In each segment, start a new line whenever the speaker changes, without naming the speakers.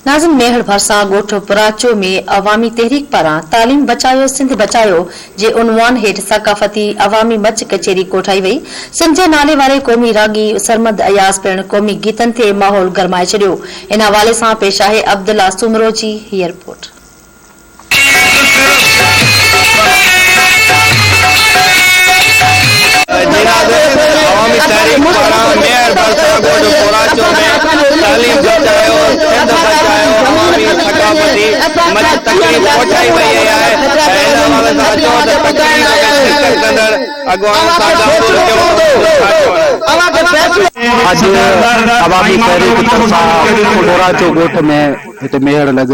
ناظم ميهڙ ڀرسان ڳوٺ پراچو ۾ عوامي تحريڪ پاران تعليم بچايو سنڌ بچايو جي عنوان هيٺ ثقافتي عوامي مچ ڪچهري ڪوٺائي وئي. سنڌ جي نالي واري قومي راڳي سرمد اياز پڻ قومي گيتن تي ماحول گرمائي ڇڏيو. ان حوالي سان پيش آهي عبدالله سومرو جي هيء رپورٽ.
جي ناظرين عوامي تحريڪ پاران ميئر ڀرسان ڳوٺ ڪوراچو ۾ تعليم بچايو سنڌ بچايو عوامي ثقافتي مچ تقريب ڪوٺائي وئي آهي ۽ ان حوالي سان اچو ته تقريب ۾ شرڪت ڪندڙ اڳواڻن سان ڳالهه ٻولهه ڪيون ڇا چوڻ
اڄ عوامي تحريڪ طرفان ڪوراچو ڳوٺ ۾ هتي ميهڙ لڳ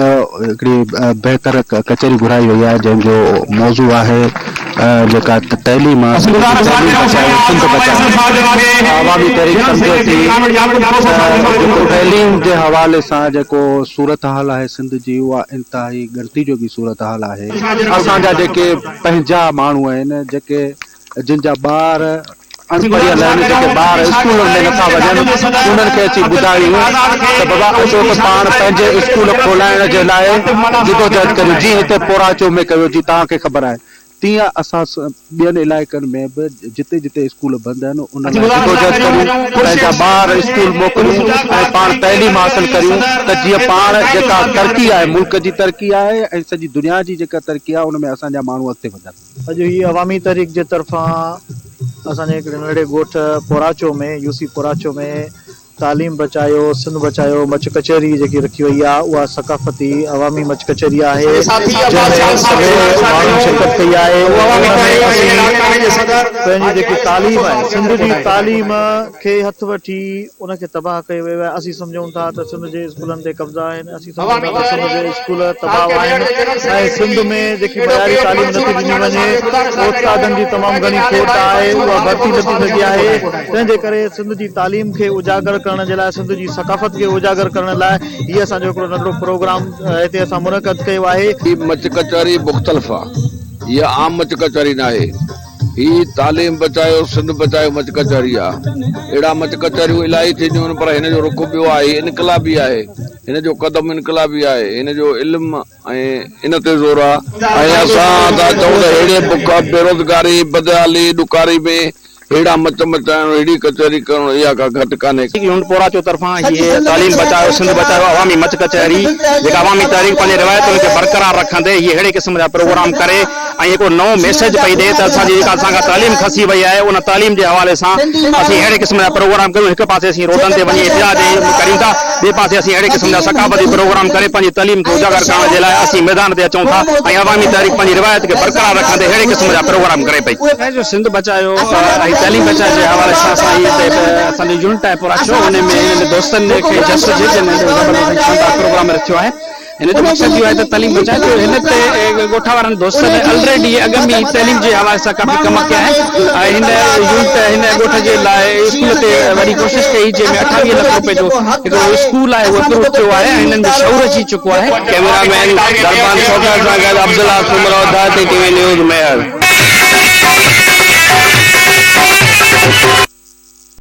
هڪڙي بهتر ڪچهري گهرائي وئي آهي جنهن جو موضوع آهي جيڪا تعليم آهي سنڌ جي تعليم بچايو سنڌ بچايو عوامي تحريڪ سمجهي ٿي ته جيڪو تعليم جي حوالي سان جيڪو صورتحال آهي سنڌ جي اها انتهائي ڳڻتي جوڳي صورتحال آهي اسان جا جيڪي پنهنجا ماڻهو آهن جيڪي جن جا ٻار اڻپڙهيل آهن، جيڪي ٻار اسڪولن ۾ نٿا وڃن، انهن کي اچي ٻڌايون ته بابا اچو ته پاڻ پنهنجي اسڪول کولائڻ جي لاء جدوجهد ڪريون، جيئن هتي پوراچو ۾ ڪيو، جيئن توهان کي خبر آهي، تيئن اسان ٻين علائقن ۾ به جتي جتي اسڪول بند آهن، انهن لاء جدوجهد ڪريون، پنهنجا ٻار اسڪول موڪليون ۽ پاڻ تعليم حاصل ڪريون ته جيئن پاڻ جيڪا ترقي آهي، ملڪ جي ترقي آهي ۽ سڄي دنيا جي جيڪا ترقي آهي، ان ۾ اسان جا ماڻهو اڳتي وڌن.
اڄ هي عوامي تحريڪ جي طرفان اسان جي هڪڙي ننڍڙي ڳوٺ پوراچو ۾ يو سي پوراچو ۾ تعليم بچايو سنڌ بچايو مچ ڪچهري جيڪي رکي وئي آهي اها ثقافتي عوامي مچ ڪچهري آهي جنهن ۾ سوين ماڻهن شرڪت ڪئي آهي ان ۾ اسين پنهنجي جيڪي تعليم آهي سنڌ جي تعليم کي هٿ وٺي ان کي تباهه ڪيو ويو آهي اسين سمجهون ٿا ته سنڌ جي اسڪولن تي قبضا آهن سمجهون ٿا ته سنڌ جي اسڪول تباهه آهن ۽ سنڌ ۾ جيڪي معياري تعليم نٿي ڏني وڃي استادن جي تمام گهڻي کوٽ آهي اها ڀرتي نه ٿي سگهي آهي تنهن جي ڪري سنڌ جي تعليم کي اجاگر ڪرڻ جي لاء سنڌ جي ثقافت کي اجاگر ڪرڻ لاء هي اسان جو هڪڙو ننڍڙو پروگرام هتي اسان منعقد ڪيو آهي.
هي مچ ڪچهري مختلف آ. هيء عام مچ ڪچهري ناهي. هي تعليم بچايو سنڌ بچايو مچ ڪچهري آ. اهڙا مچ ڪچهريون الاهي ٿينديون آهن پر هن جو رخ ٻيو آهي. هي انقلابي آهي. هن جو قدم انقلابي آهي. هن جو علم ۽ ان تي زور آ. ۽ اسان ٿا چئون ته ههڙي بک، بيروزگاري، بدحالي، ڏڪاري ۾ ههڙا مچ مچائڻ، ههڙي ڪچهري ڪرڻ اها ڪا گهٽ ڪانهي. يونٽ پوراچو
طرفان هيء تعليم بچايو سنڌ بچايو عوامي مچ ڪچهري جيڪا عوامي تحريڪ پنهنجي روايتن کي برقرار رکندي هيء ههڙي قسم جا پروگرام ڪري ۽ هڪڙو نئون ميسيج پئي ڏئي ته اسان جي جيڪا اسان کان تعليم کسي وئي آهي ان تعليم جي حوالي سان اسين اهڙي قسم جا پروگرام ڪريون هڪ پاسي اسين روڊن تي وڃي احتجاج ڪريون ٿا ٻئي پاسي اسين اهڙي قسم جا ثقافتي پروگرام ڪري پنهنجي تعليم کي اجاگر ڪرڻ جي لاء اسين ميدان تي اچون ٿا ۽ عوامي تحريڪ پنهنجي روايت کي برقرار رکندي اهڙي قسم جا پروگرام ڪري پئي. جو سنڌ بچايو ۽ تعليم بچايو جي حوالي سان اسان هي هتي اسان جو يونٽ آهي پراڇو ان ۾ انهن دوستن کي جس هجي جن اهڙو زبردست ۽ شاندار پروگرام رٿيو آهي. هن جو مقصد اهو آهي ته تعليم بچائي ڇو هن تي ڳوٺ وارن دوستن الريڊي اڳ ۾ ئي تعليم جي حوالي سان ڪافي ڪم ڪيا آهن ۽ هن يونٽ هن ڳوٺ جي لاء اسڪول تي وڏي ڪوشش ڪئي جنهن ۾ 28 لک روپين جو هڪڙو اسڪول آهي اهو اپروو ٿيو آهي ۽ هنن ۾ شعور اچي چڪو آهي.
ڪئميرا مين دربان کوکر سان گڏ Abdullah Soomro, Dharti T V news, Mehar.